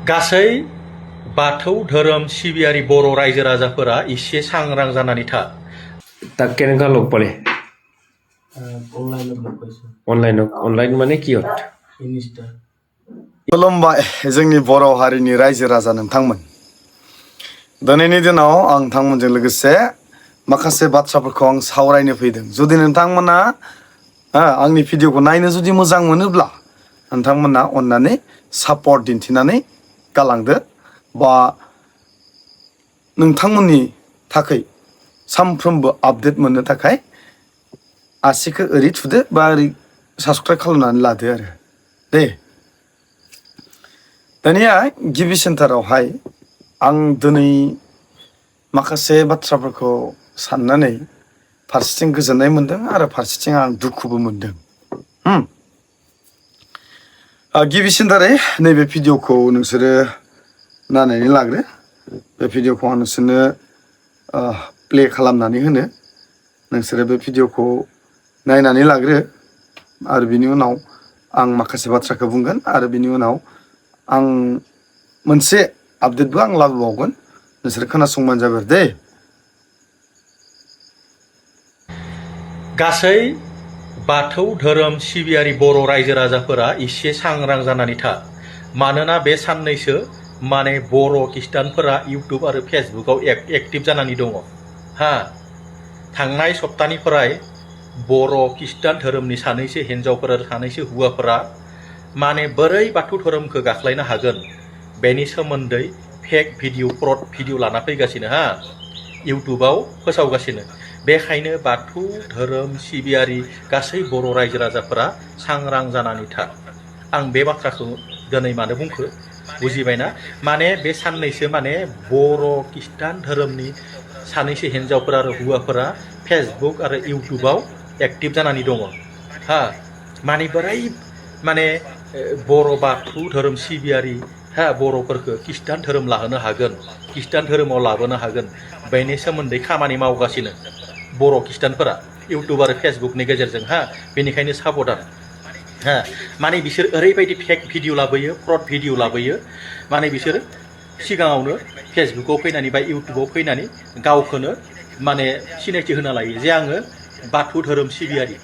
गासै बाथौ धोरोम सिबियारि बर' रायजो राजाफोरा एसे सांग्रां जानानै था। তাক কেনেকুৱা লগ পালে? অনলাইন মানে কিহত? खुलुमबाय जोंनि बर' हारिनि रायजो राजा नोंथांमोन। दिनैनि दिनाव आं नोंथांमोनजों लोगोसे माखासे बाथ्राफोरखौ आं सावरायनो फैदों। जुदि नोंथांमोना आंनि भिडिअखौ नायनो जुदि मोजां मोनोब्ला नोंथांमोना अननानै सापर्ट दिन्थिनानै गालांदो बा नोंथांमोननि थाखाय सानफ्रोमबो आपडेट मोननो थाखाय आसिखौ ओरै थुदो बा ओरै साबस्क्राइब खालामनानै लादो आरो दे। दानिया गिबि सेन्टारावहाय आं दिनै माखासे बाथ्राफोरखौ साननानै फारसेथिं गोजोननाय मोनदों आरो फारसेथिं आं दुखुबो मोनदों। गिबि सेन्टारै नैबे भिडिअखौ नोंसोरो नायनानै लाग्रो। बे भिडिअखौ आं नोंसोरनो प्ले खालामनानै होनो नोंसोरो बे भिडिअखौ नायनानै लाग्रो आरो बिनि उनाव आं माखासे बाथ्राखौ बुंगोन आरो बिनि उनाव आं मोनसे आपडेटबो आं लाबोबावगोन नोंसोर खोनासंबानो जाबाय दे। गासै बाथौ धोरोम सिबियारि बर' रायजो राजाफोरा एसे सांग्रां जानानै था। मानोना बे साननैसो माने बर' खृष्टानफोरा इउटुब आरो फेसबुकाव एक्टिभ जानानै दङ। थांनाय सप्तानिफ्राय बर' खृष्टान धोरोमनि सानैसो हिन्जावफोर आरो सानैसो हौवाफोरा माने बोरै बाथौ धोरोमखौ गाख्लायनो हागोन बेनि सोमोन्दै फेक भिडिअ फ्रड भिडिअ लाना फैगासिनो इउटुबाव फोसावगासिनो। बेखायनो बाथौ धोरोम सिबियारि गासै बर' रायजो राजाफोरा सांग्रां जानानै था। आं बे बाथ्राखौ दिनै मानो बुंखो बुजिबायना? माने बे साननैसो माने बर' खृष्टान धोरोमनि सानैसो हिन्जावफोर आरो हौवाफोरा फेसबुक आरो इउटुबाव एक्टिभ जानानै दङ। माने बोरै माने बर' बाथौ धोरोम सिबियारि बर'फोरखौ खृष्टान धोरोम लाहोनो हागोन, खृष्टान धोरोमाव लाबोनो हागोन बेनि सोमोन्दै खामानि मावगासिनो बर' खृष्टानफोरा इउटुब आरो फेसबुकनि गेजेरजों। बेनिखायनो साबधान। माने बिसोर ओरैबायदि फेक भिडिअ लाबोयो, फ्रड भिडिअ लाबोयो। माने बिसोर सिगाङावनो फेसबुकाव फैनानै बा इउटुबाव फैनानै गावखौनो माने सिनायथि होना लायो जे आङो बाथौ धोरोम सिबियारि,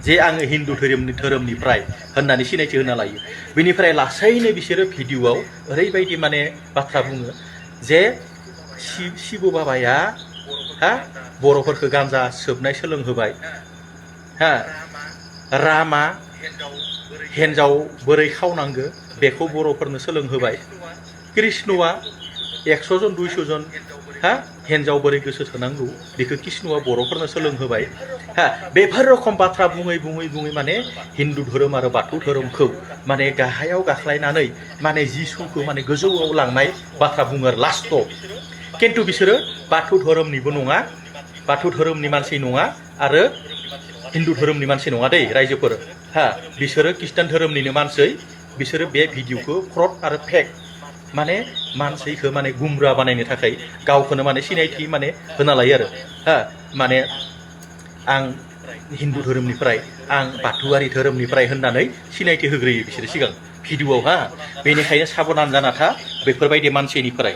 जे आङो हिन्दु धोरोमनिफ्राय होननानै सिनायथि होना लायो। बेनिफ्राय लासैनो बिसोरो भिडिअआव ओरैबायदि माने बाथ्रा बुङो जे शिब बाबाया बर'फोरखौ गान्जा सोबनाय सोलोंहोबाय। रामा हिन्जाव बोरै खावनांगो बेखौ बर'फोरनो सोलोंहोबाय। कृष्णआ 100 जन 200 जन हिन्जाव बोरै गोसो थोनांगौ बेखौ कृष्णआ बर'फोरनो सोलोंहोबाय। बेफोर रखम बाथ्रा बुङै बुङै बुङै माने हिन्दु धोरोम आरो बाथौ धोरोमखौ माने गाहायाव गाख्लायनानै माने जिसुखौ माने गोजौआव लांनाय बाथ्रा बुङो आरो लास्टआव। खिन्थु बिसोरो बाथौ धोरोमनिबो नङा, बाथौ धोरोमनि मानसि नङा आरो हिन्दु धोरोमनि मानसि नङा दै रायजोफोर। बिसोरो खृष्टान धोरोमनिनो मानसि। बिसोरो बे भिडिअखौ फ्रड आरो फेक माने मानसिखौ माने गुमरा बानायनो थाखाय गावखौनो माने सिनायथि माने होना लायो आरो। माने आं हिन्दु धोरोमनिफ्राय, आं बाथौआरि धोरोमनिफ्राय होननानै सिनायथि होग्रोयो बिसोरो सिगां भिडिअआव। बेनिखायनो साबधान जाना था बेफोरबायदि मानसिनिफ्राय।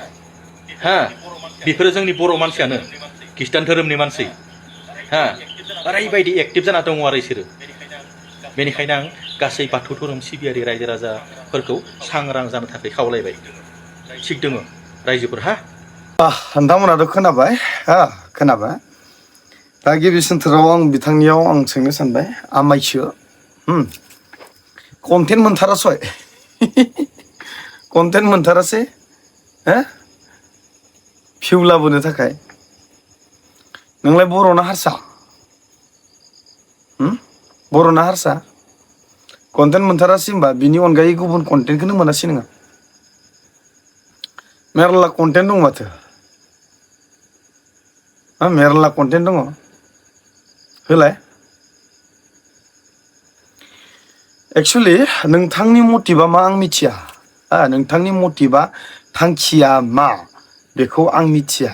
बेफोरो जोंनि बर' मानसियानो, खृष्टान धोरोमनि मानसि। ओरैबायदि एक्टिभ जाना दङ आरो बिसोरो। बेनिखायनो आं गासै बाथौ धोरोम सिबियारि रायजो राजाफोरखौ सांग्रां जानो थाखाय खावलायबाय। थिग दङ रायजोफोर। नोंथांमोनाथ' खोनाबाय। खोनाबाय। दा गिबि सेन्टाराव आं बिथांनियाव आं सोंनो सानबाय, आमायसो कन्टेन्ट मोनथारासै कन्टेन्ट मोनथारासै भिउ लाबोनो थाखाय। नोंलाय बर'ना हारसा? बर'ना हारसा? कन्टेन्ट मोनथारासै होनबा बिनि अनगायै गुबुन कन्टेन्टखौनो मोनासै नोङो? मेरला कन्टेन्ट दं माथो। मेरला कन्टेन्ट दङ, होलाय। एक्सुवेलि नोंथांनि मटिभा मा आं मिथिया। नोंथांनि मटिभा थांखिया मा बेखौ आं मिथिया।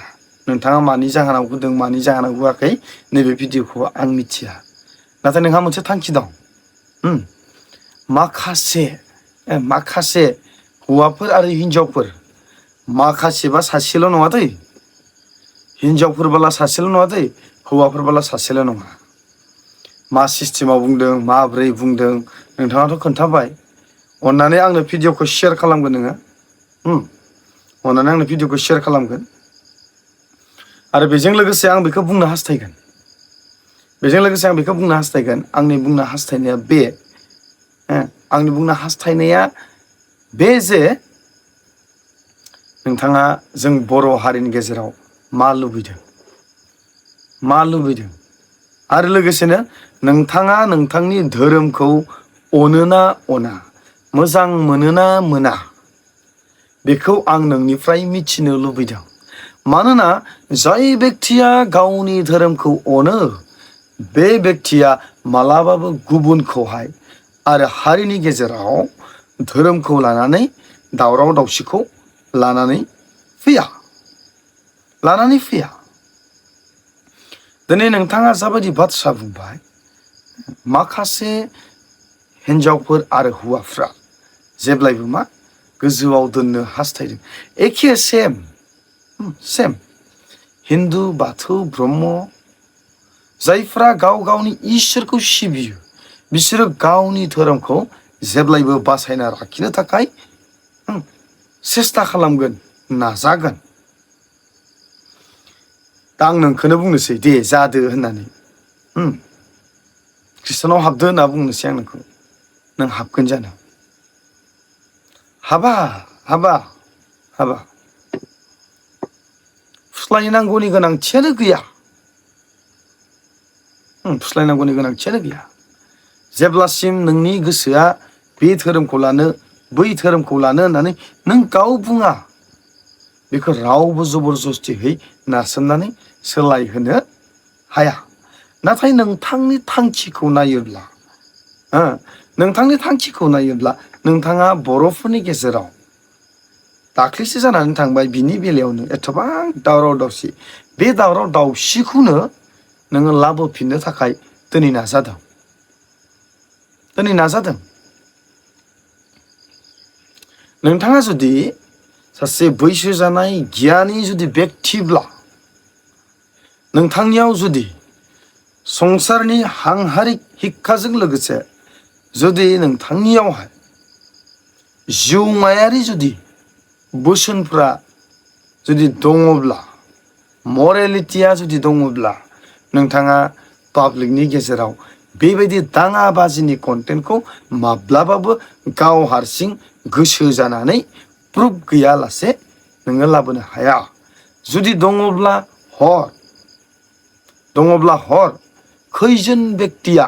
नोंथाङा मानि जाहोनाव होदों, मानि जाहोनाव होआखै नैबे भिडिअखौ आं मिथिया। नाथाय नोंहा मोनसे थांखि दं। माखासे हौवाफोर आरो हिन्जावफोर माखासेबा सासेल' नङा दै हिन्जावफोरबाला सासेल' नङा दै हौवाफोरबाला सासेल' नङा मा सिस्टेमाव बुंदों माब्रै बुंदों नोंथाङाथ' खोन्थाबाय अन्नानै आंनो भिडिअखौ शेयार खालामगोन नोङो अन्नानै आंनो भिडिअखौ शेयार खालामगोन आरो बेजों लोगोसे आं बेखौ बुंनो हास्थायगोन आंनि बुंनो हास्थायनाया बे जे नोंथाङा जों बर' हारिनि गेजेराव मा लुबैदों आरो लोगोसेनो नोंथाङा नोंथांनि धोरोमखौ अनोना अना मोजां मोनोना मोना बेखौ आं नोंनिफ्राय मिथिनो लुबैदों मानोना जाय बेक्तिया गावनि धोरोमखौ अनो बे बेक्तिया मालाबाबो गुबुनखौहाय आरो हारिनि गेजेराव धोरोमखौ लानानै दावराव दावसिखौ लानानै फैया दिनै नोंथाङा जाबायदि बाथ्रा बुंबाय माखासे हिन्जावफोर आरो हौवाफ्रा जेब्लायबो मा गोजौआव दोननो हास्थायदों एखे सेम हिन्दु बाथौ ब्रह्म जायफ्रा गाव गावनि इसोरखौ सिबियो बिसोरो गावनि धोरोमखौ जेब्लायबो बासायना लाखिनो थाखाय सेस्था खालामगोन नाजागोन दा आं नोंखौनो बुंनोसै दे जादो होननानै ख्रिस्टानाव हाबदो होनना बुंनोसै आं नोंखौ नों हाबगोन जानो हाबा फुस्लायनांगौनि गोनांथियानो गैया जेब्लासिम नोंनि गोसोआ बे धोरोमखौ लानो बै धोरोमखौ लानो होननानै नों गाव बुङा बेखौ रावबो जबरदस्तियै नारसोमनानै सोलायहोनो हाया नाथाय नोंथांनि थांखिखौ नायोब्ला नोंथाङा बर'फोरनि गेजेराव दाख्लैसो जानानै थांबाय बिनि बेलायावनो एथबां दावराव दावसि बे दावराव दावसिखौनो नोङो लाबोफिननो थाखाय दिनै नाजादों नोंथाङा जुदि सासे बैसो जानाय गियानि जुदि बेक्तिब्ला नोंथांनियाव जुदि संसारनि हांहारिक हिक्खाजों लोगोसे जुदि नोंथांनियावहाय जिउमायारि जुदि बोसोनफ्रा जुदि दङब्ला मरेलिटिया जुदि दङब्ला नोंथाङा पाब्लिकनि गेजेराव बेबायदि दाङाबाजिनि कन्टेन्टखौ माब्लाबाबो गाव हारसिं गोसो जानानै प्रुफ गैयालासे नोङो लाबोनो हाया जुदि दङब्ला हर खैजोन बेक्तिया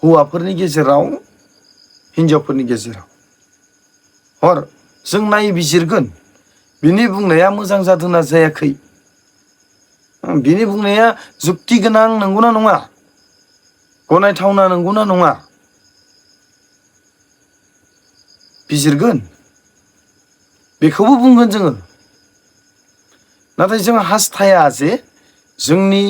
हौवाफोरनि गेजेराव हिन्जावफोरनि गेजेराव हर जों नायबिजिरगोन बिनि बुंनाया मोजां जादोंना जायाखै बिनि बुंनाया जुक्ति गोनां नंगौना नङा गनायथावना नंगौना नङा बिजिरगोन बेखौबो बुंगोन जोङो नाथाय जों हास्थाया जे जोंनि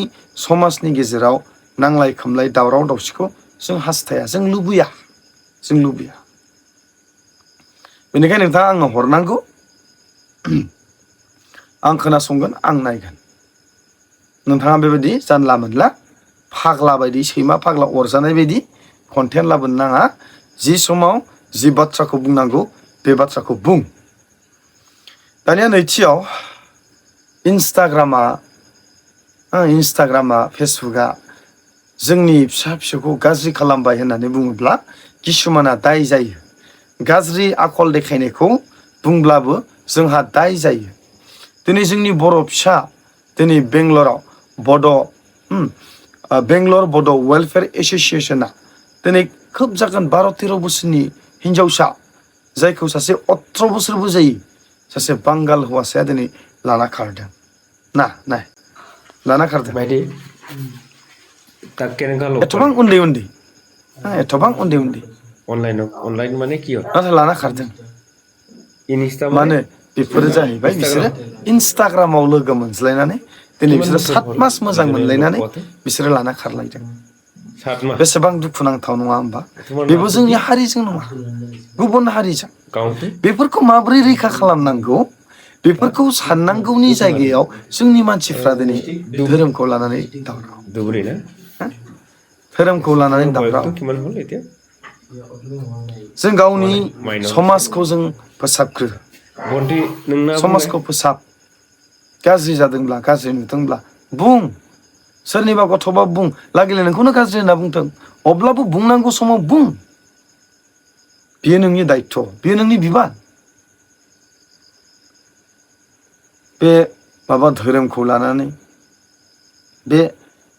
समाजनि गेजेराव नांलाय खोमलाय दावराव दावसिखौ जों हास्थाया जों लुबैया बेनिखायनो नोंथाङा आंनो हरनांगौ आं खोनासंगोन आं नायगोन नोंथाङा बेबायदि जानला मोनला फाग्ला बायदि सैमा फाग्ला अरजानाय बायदि कन्टेन्ट लाबोनो नाङा जि समाव जि बाथ्राखौ बुंनांगौ बे बाथ्राखौ बुं दानिया नैथियाव इन्सटाग्रामा फेसबुकआ जोंनि फिसा फिसौखौ गाज्रि खालामबाय होननानै बुङोब्ला किसुमाना दाय जायो गाज्रि आखल देखायनायखौ बुंब्लाबो जोंहा दाय जायो दिनै जोंनि बर' फिसा दिनै बेंगलर बड' वेलफेयार एस'सियेसना दिनै खोब जागोन 12-13 बोसोरनि हिन्जावसा जायखौ सासे 18 बोसोरबो जायो सासे बांगाल हौवासाया दिनै लाना खारदों लाना खारदों बायदि তা কেনেকুৱা লগ एथबां उन्दै অনলাইন মানে কি হয় नाथाय लाना खारदों इनस्टा मानो बेफोरो जाहैबाय बिसोरो इन्सटाग्रामाव लोगो मोनज्लायनानै दिनै बिसोरो 7 मास मोजां मोनलायनानै बिसोरो लाना खारलायदों सातमा बेसेबां दुखुनांथाव नङा होमबा Cuman बेबो जोंनि हारिजों नङा गुबुन हारिजों काउंट बेफोरखौ माबोरै रैखा खालामनांगौ बेफोरखौ साननांगौनि जायगायाव जोंनि मानसिफ्रा दिनै धोरोमखौ लानानै दावराव दुबरी ना धोरोमखौ लानानै दावराव तो किमान हल इतिया जों गावनि Minor. समाजखौ जों फोसाबग्रो बन्टी नोंना समाजखौ फोसाब गाज्रि जादोंब्ला गाज्रि नुदोंब्ला बुं सोरनिबा गथ'बा बुं लागिले नोंखौनो गाज्रि होनना बुंथों अब्लाबो बुंनांगौ समाव बुं बेयो नोंनि दायित्व बेयो नोंनि बिबान बे माबा धोरोमखौ लानानै बे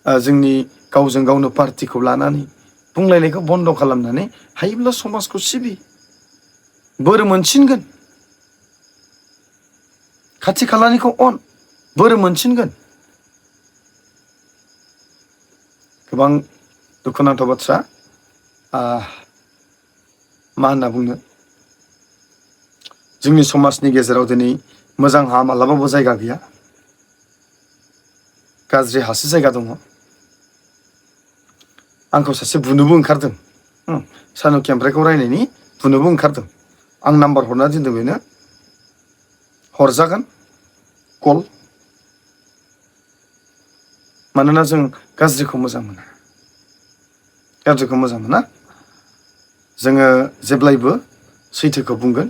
जोंनि गावजों गावनो पार्टिखौ लानानै बुंलायनायखौ बन्द' खालामनानै हायोब्ला समाजखौ सिबि बोर मोनसिनगोन खाथि खालानिखौ अन बोर मोनसिनगोन गोबां दुखुनांथाव बाथ्रा मा होनना बुंनो जोंनि समाजनि गेजेराव दिनै मोजांहा मालाबाबो जायगा गैया गाज्रि हासो जायगा दङ आंखौ सासे बुनोबो ओंखारदों सानुखि ओमफ्रायखौ रायनायनि बुनोबो ओंखारदों आं नाम्बार हरना दोनदों बेनो हरजागोन कल मानोना जों गाज्रिखौ मोजां मोना जोङो जेब्लायबो सैथोखौ बुंगोन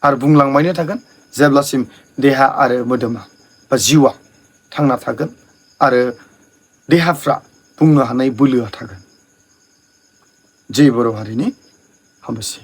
आरो बुंलांबायनो थागोन जेब्लासिम देहा आरो मोदोमा बा जिउआ थांना थागोन आरो देहाफ्रा बुंनो हानाय बोलोआ थागोन जय बर' हारिनि हामबायसै